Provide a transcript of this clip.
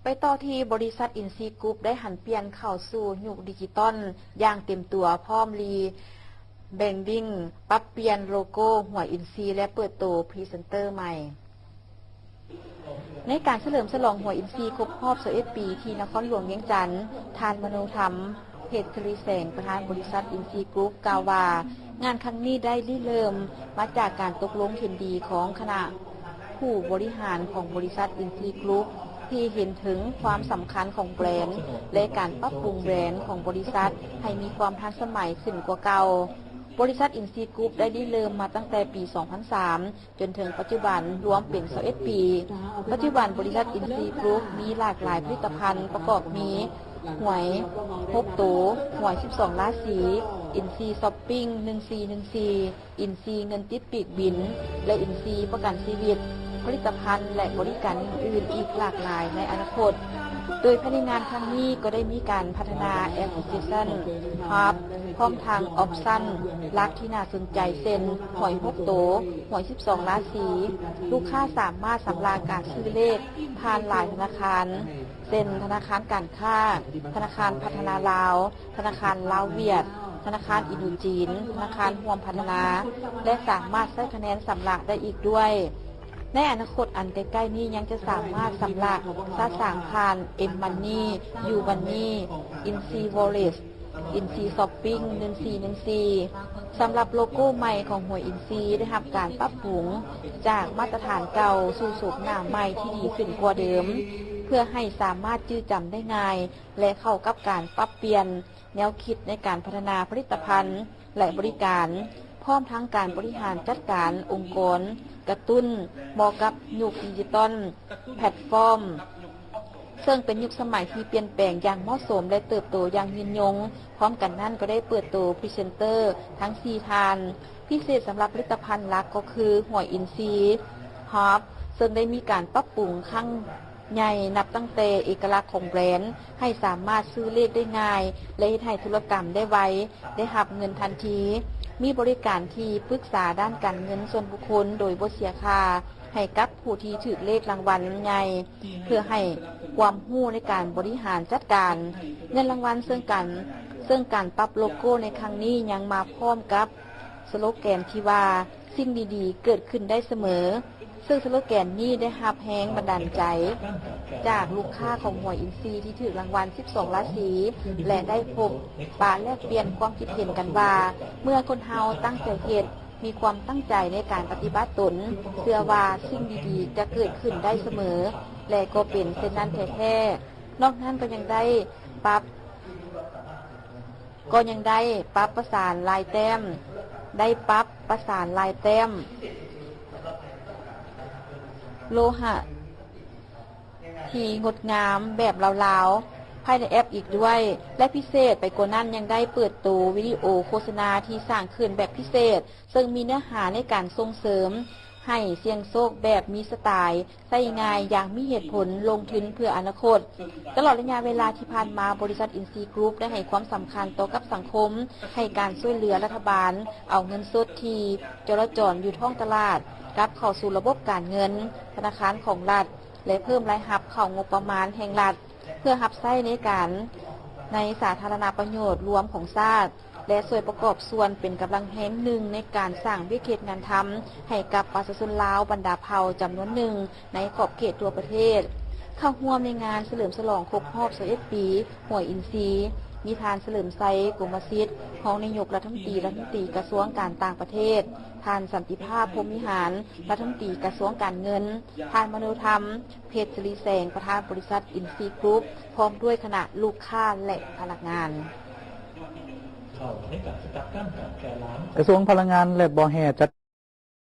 ໄປຕໍ່ທີ່ບໍລິສັດອິນຊີກຣຸບ ໄດ້ຫັນປ່ຽນເຂົ້າສູ່ຍຸກດິຈິຕອນຢ່າງເຕັມຕົວ ພ້ອມຣີແບຣນດິ້ງ, ປັບປ່ຽນໂລໂກ້ຫວຍອິນຊີ ແລະ ເປີດໂຕພຣີເຊັນເຕີໃໝ່. ໃນການສະເຫຼີມສະຫຼອງຫວຍອິນຊີຄົບຮອບຊາວເອັດປີ ທີ່ນະຄອນຫຼວງວຽງຈັນ, ທ່ານ ມະໂນທຳ ເພັດທະລີແສງ ປະທານບໍລິສັດອິນຊີກຣຸບ ກ່າວວ່າ ງານຄັ້ງນີ້ໄດ້ລິເລີ່ມມາຈາກການຕົກລົງເຫັນດີຂອງຄະນະຜູ້ບໍລິຫານຂອງບໍລິສັດອິນຊີກຣຸບ ທີ່ເຫັນເຖິງຄວາມສຳຄັນຂອງແບຣນ ແລະ ການປັບປຸງແບຣນຂອງບໍລິສັດໃຫ້ມີຄວາມທັນສະໄໝຂຶ້ນກວ່າເກົ່າ. ບໍລິສັດອິນຊີກຣຸບໄດ້ລິເລີ່ມມາຕັ້ງແຕ່ປີສອງພັນສາມ ຈົນເຖິງປັດຈຸບັນລວມເປັນຊາວເອັດປີ. ປັດຈຸບັນບໍລິສັດອິນຊີກຣຸບມີຫຼາກຫຼາຍຜະລິດຕະພັນ ປະກອບມີ ຫວຍຫົກໂຕ, ຫວຍສິບສອງລາສີ, ອິນຊີຊັອບປິ້ງໜຶ່ງສີ່ໜຶ່ງສີ່, ອິນຊີເງິນຕິດປີກບິນ ແລະ ອິນຊີປະກັນຊີວິດ, ຜະລິດຕະພັນ ແລະ ບໍລິການອື່ນໆອີກຫຼາກຫຼາຍໃນອະນາຄົດ. ໂດຍພາຍໃນງານຄັ້ງນີ້ກໍໄດ້ມີການພັດທະນາແອັບພລິເຄຊັນ ຮັບ ພ້ອມທັງອອບຊັນຫຼັກທີ່ໜ້າສົນໃຈ ເຊັ່ນ ຫວຍຫົກໂຕ, ຫວຍສິບສອງລາສີ. ລູກຄ້າສາມາດຊຳລະການຊື້ເລກຜ່ານຫຼາຍທະນາຄານ ເຊັ່ນ ທະນາຄານການຄ້າ, ທະນາຄານພັດທະນາລາວ, ທະນາຄານລາວຫວຽດ, ທະນາຄານອິນໂດຈີນ, ທະນາຄານຮ່ວມພັດທະນາ ແລະ ສາມາດໃຊ້ຄະແນນຊຳລະໄດ້ອີກດ້ວຍ. ໃນອະນາຄົດອັນໃກ້ໆນີ້ ຍັງຈະສາມາດຊຳລະສະສາງຜ່ານ M-Money, U-Money, Insi Wallet, Insi Shopping ໜຶ່ງສີ່ໜຶ່ງສີ່. ສຳລັບໂລໂກ້ໃໝ່ຂອງຫວຍອິນຊີ ໄດ້ຮັບການປັບປຸງຈາກມາດຕະຖານເກົ່າສູ່ໂສມໜ້າໃໝ່ທີ່ດີຂຶ້ນກວ່າເດີມ ເພື່ອໃຫ້ສາມາດຈື່ຈຳໄດ້ງ່າຍ ແລະ ເຂົ້າກັບການປັບປ່ຽນແນວຄິດໃນການພັດທະນາຜະລິດຕະພັນ ແລະ ບໍລິການ, ພ້ອມທັງການບໍລິຫານຈັດການອົງກອນກະຕຸ້ນເໝາະກັບຍຸກດິຈິຕອນແພລດຟອມ, ເຊິ່ງເປັນຍຸກສະໄໝທີ່ປ່ຽນແປງຢ່າງເໝາະສົມ ແລະ ເຕີບໂຕຢ່າງຍືນຍົງ. ພ້ອມກັນນັ້ນກໍໄດ້ເປີດໂຕພຣີເຊັນເຕີທັງສີ່ທ່ານ. ພິເສດສຳລັບຜະລິດຕະພັນຫຼັກກໍຄືຫວຍອິນຊີ ຮາບ ເຊິ່ງໄດ້ມີການປັບປຸງຄັ້ງ ໃຫຍ່ນັບຕັ້ງແຕ່ເອກະລັກຂອງແບຣນ ໃຫ້ສາມາດຊື້ເລກໄດ້ງ່າຍ ແລະ ເຮັດໃຫ້ທຸລະກຳໄດ້ໄວ, ໄດ້ຮັບເງິນທັນທີ, ມີບໍລິການທີ່ປຶກສາດ້ານການເງິນສ່ວນບຸກຄົນໂດຍບໍ່ເສຍຄ່າໃຫ້ກັບຜູ້ທີ່ຖືກເລກລາງວັນໃຫຍ່ ເພື່ອໃຫ້ຄວາມຮູ້ໃນການບໍລິຫານຈັດການເງິນລາງວັນ. ເຊິ່ງການ, ເຊິ່ງການປັບໂລໂກ້ໃນຄັ້ງນີ້ຍັງມາພ້ອມກັບສະໂລແກນທີ່ວ່າ ສິ່ງດີໆເກີດຂຶ້ນໄດ້ສະເໝີ. ເຊິ່ງສະໂລແກນນີ້ໄດ້ຮັບແຮງບັນດານໃຈຈາກລູກຄ້າຂອງຫວຍອິນຊີທີ່ຖືກລາງວັນສິບສອງລາສີ ແລະ ໄດ້ພົບປະແລກປ່ຽນຄວາມຄິດເຫັນກັນວ່າ ເມື່ອຄົນເຮົາຕັ້ງໃຈເຮັດ, ມີຄວາມຕັ້ງໃຈໃນການປະຕິບັດຕົນ, ເຊື່ອວ່າສິ່ງດີໆຈະເກີດຂຶ້ນໄດ້ສະເໝີ ແລະ ກໍເປັນເຊັ່ນນັ້ນແທ້ໆ. ນອກນັ້ນກໍຍັງໄດ້ປັບ ກໍຍັງໄດ້ປັບປະສານລາຍແຕ້ມ, ໄດ້ປັບປະສານລາຍແຕ້ມໂລຫະທີ່ງົດງາມແບບລາວໆ ພາຍໃນແອັບອີກດ້ວຍ ແລະ ພິເສດໄປກວ່ານັ້ນ ຍັງໄດ້ເປີດໂຕວິດີໂອໂຄສະນາທີ່ສ້າງຂຶ້ນແບບພິເສດ ເຊິ່ງມີເນື້ອຫາໃນການສົ່ງເສີມໃຫ້ສ່ຽງໂຊກແບບມີສະໄຕ ໃຊ້ງ່າຍຢ່າງມີເຫດຜົນ, ລົງທຶນເພື່ອອະນາຄົດ. ຕະຫຼອດໄລຍະເວລາທີ່ຜ່ານມາ, ບໍລິສັດອິນຊີກຣຸບໄດ້ໃຫ້ຄວາມສຳຄັນຕໍ່ກັບສັງຄົມ, ໃຫ້ການຊ່ວຍເຫຼືອລັດຖະບານ, ເອົາເງິນສົດທີ່ຈໍລະຈອນຢູ່ທ້ອງຕະຫຼາດ ກັບເຂົ້າສູ່ລະບົບການເງິນ, ທະນາຄານຂອງລັດ ແລະ ເພີ່ມລາຍຮັບເຂົ້າງົບປະມານແຫ່ງລັດ ເພື່ອຮັບໃຊ້ໃນການ, ໃນສາທາລະນະປະໂຫຍດລວມຂອງຊາດ. ແລະ ຊ່ວຍປະກອບສ່ວນເປັນກຳລັງແຮງໜຶ່ງໃນການສ້າງວຽກເຮັດງານທຳໃຫ້ກັບປະຊາຊົນລາວບັນດາເຜົ່າຈຳນວນໜຶ່ງໃນຂອບເຂດທົ່ວປະເທດ. ເຂົ້າຮ່ວມໃນງານສະເຫຼີມສະຫຼອງຄົບຮອບຊາວເອັດປີຫວຍອິນຊີ ມີທ່ານ ສະເຫຼີມໄຊ ກົມມະສິດ ຮອງນາຍົກລັດຖະມົນຕີ, ລັດຖະມົນຕີກະຊວງການຕ່າງປະເທດ, ທ່ານ ສັນຕິພາບ ພົມວິຫານ ລັດຖະມົນຕີກະຊວງການເງິນ, ທ່ານ ມະໂນທຳ ເພັດ ສະລີແສງ ປະທານບໍລິສັດອິນຊີກຣຸບ ພ້ອມດ້ວຍຄະນະລູກຄ້າ ແລະ ພະນັກງານ. ກະຊວງພະລັງງານ ແລະ ບໍ່ແຮ່ ຈັດ